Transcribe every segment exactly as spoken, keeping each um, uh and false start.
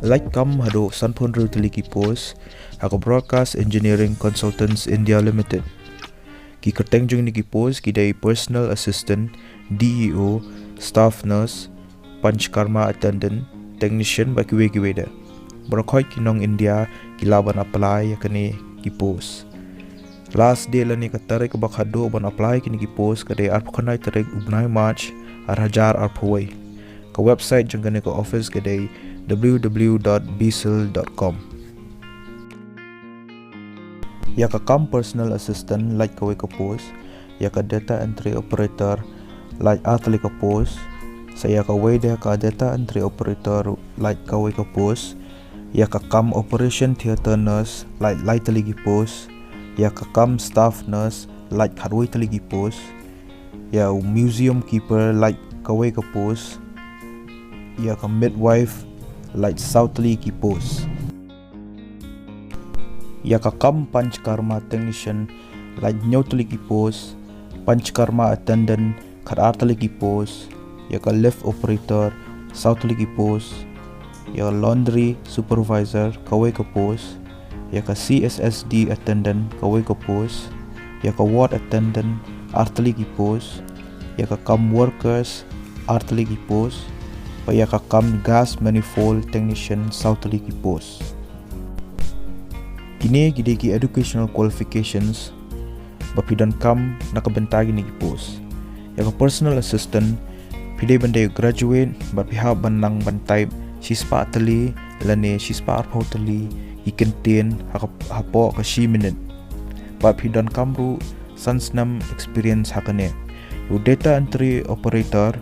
Lait kam haduh sanphew hynriew tylli ki post ha ka Broadcast Engineering Consultants India Limited. Ki kyrteng jong kine ki post ki dei Personal Assistant, D E O, Staff Nurse, Panchkarma Attendant, Technician bad kiwei kiwei de. Baroh ki nong India ki lah ban apply ïa kine ki post. Last date lane ka tarik kaba khatduh ban apply kine ki post ka dei arphew khyndai tarik u bnai March ar hajar arphew wei. Ka website jong kane ka office ka dei w w w dot b s i l dot com. Ïa ka kam Personal Assistant lait kawei ka post, ïa ka Data Entry Operator lait ar tylli ka post, sa ïa kawei de ka Data Entry Operator lait kawei ka post, ïa ka kam Operation Theatre Nurse lait lai tylli ki post, ïa ka kam Staff Nurse lait khatwei tylli ki post, ïa u Museum Keeper lait kawei ka post, ïa ka Midwife lait saw tylli ki post. Ïa ka kam Panchkarma Technician lait hynñiew tylli ki post, Panchkarma Attendant khat ar tylli ki post, ïa ka Lift Operator saw tylli ki post, ïa ka Laundry Supervisor kawei ka post, ïa ka C S S D Attendant kawei ka post, ïa ka Ward Attendant ar tylli ki post, ïa ka kam Workers ar tylli ki post, bad ïa ka kam Gas Manifold Technician saw tylli ki post. Kine ki dei ki educational qualifications ba phi donkam na ka bynta kine ki post. Ïa ka Personal Assistant phi dei ban dei graduate bad phi hap ban nang ban type shispah tylli lane shispah arphew tylli ki kyntien ha ka, hapoh ka shi minit. Bad phi donkam ruh san snem experience ha kane. Ïa u Data Entry Operator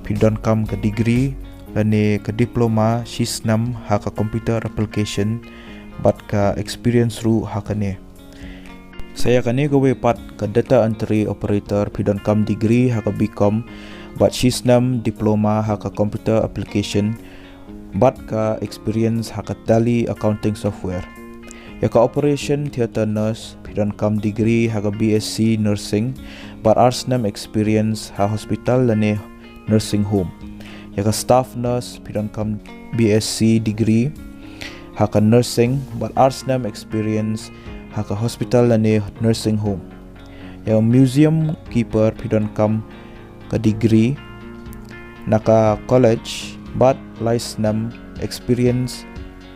phi donkam ka degree lane ka diploma shi snem ha ka computer application bad ka experience ruh ha kane. Sa ïa kane kawei pat ka Data Entry Operator phi donkam degree ha ka B Com bad shi snem diploma ha ka computer application bad ka experience ha ka Tally accounting software. Ïa ka Operation Theatre Nurse phi donkam degree ha ka B S C Nursing bad ar snem experience ha hospital lane nursing home. Ïa ka Staff Nurse phi donkam B S C degree ha ka nursing bad ar snem experience ha ka hospital lane nursing home. Ïa ka Museum Keeper phi donkam ka degree na ka college bad lai snem experience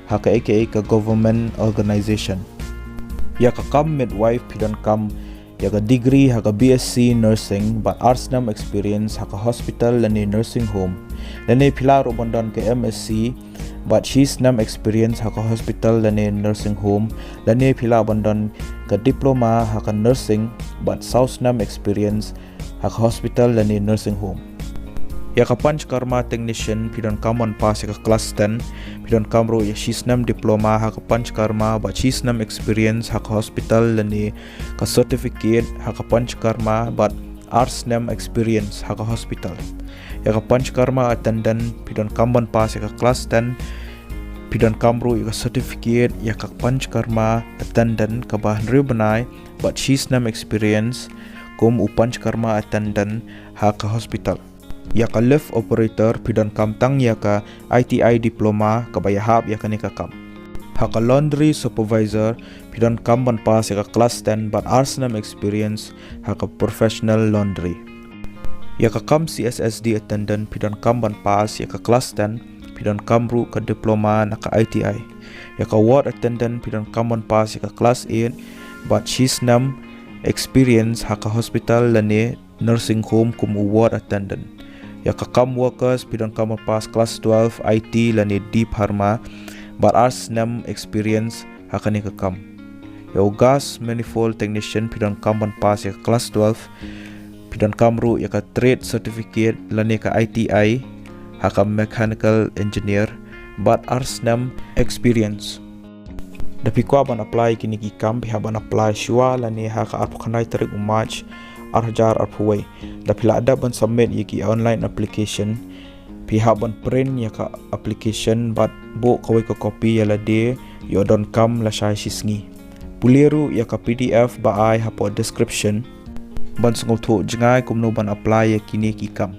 ha kaei kaei ka government organization. Ïa ka kam Midwife phi donkam ïa ka degree ha ka B S C Nursing bad ar snem experience ha ka hospital lane nursing home. Lane phi lah ruh ban don ka M S C bad shi snem experience ha ka hospital lane nursing home. Lane phi lah ban don ka diploma ha ka nursing bad saw snem experience ha ka hospital lane nursing home. Ïa ka Panchkarma Technician phi donkam ban pass ïa ka class ten, phi donkam ruh ïa shi snem diploma ha ka Panchkarma bad shi snem experience ha ka hospital lane ka certificate ha ka Panchkarma bad ar snem experience ha ka hospital. Ïa ka Panchkarma Attendant phi donkam ban pass ïa ka class ten, phi donkam ruh ïa ka certificate ïa ka Panchkarma Attendant kaba hynriew bnai bad shi snem experience kum u Panchkarma Attendant ha ka hospital. Ïa ka Lift Operator phi donkam tang ïa ka I T I diploma kaba ïahap ïa kane ka kam. Ha ka Laundry Supervisor phi donkam ban pass ïa ka class ten bad ar snem experience ha ka professional laundry. Ïa ka kam C S S D Attendant phi donkam ban pass ïa ka class ten, phi donkam ruh ka diploma na ka I T I. Ïa ka Ward Attendant phi donkam ban pass ïa ka class eight bad shi snem experience ha ka hospital lane nursing home kum u Ward Attendant. Ïa ka kam Workers phi donkam ban pass class twelve I T lane D Pharma bad ar snem experience ha kane ka kam. Ïa u Gas Manifold Technician phi donkam ban pass ïa ka class twelve, phi donkam ruh ïa ka trade certificate lane ka I T I ha ka mechanical engineer bad ar snem experience. Da phi kwah ban apply kine ki kam phi hap ban apply shuwa lane ha ka arphew khyndai tarik u March ar hajar arphew wei. Da phi lah dep ban submit ïa ki online application, phi hap ban print ïa ka application bad buh kawei ka copy ïa lade ïoh donkam lashai shi sngi. Pule ruh ïa ka P D F ba ai hapoh description ban sngewthuh jngai kumno ban apply ïa kine ki kam.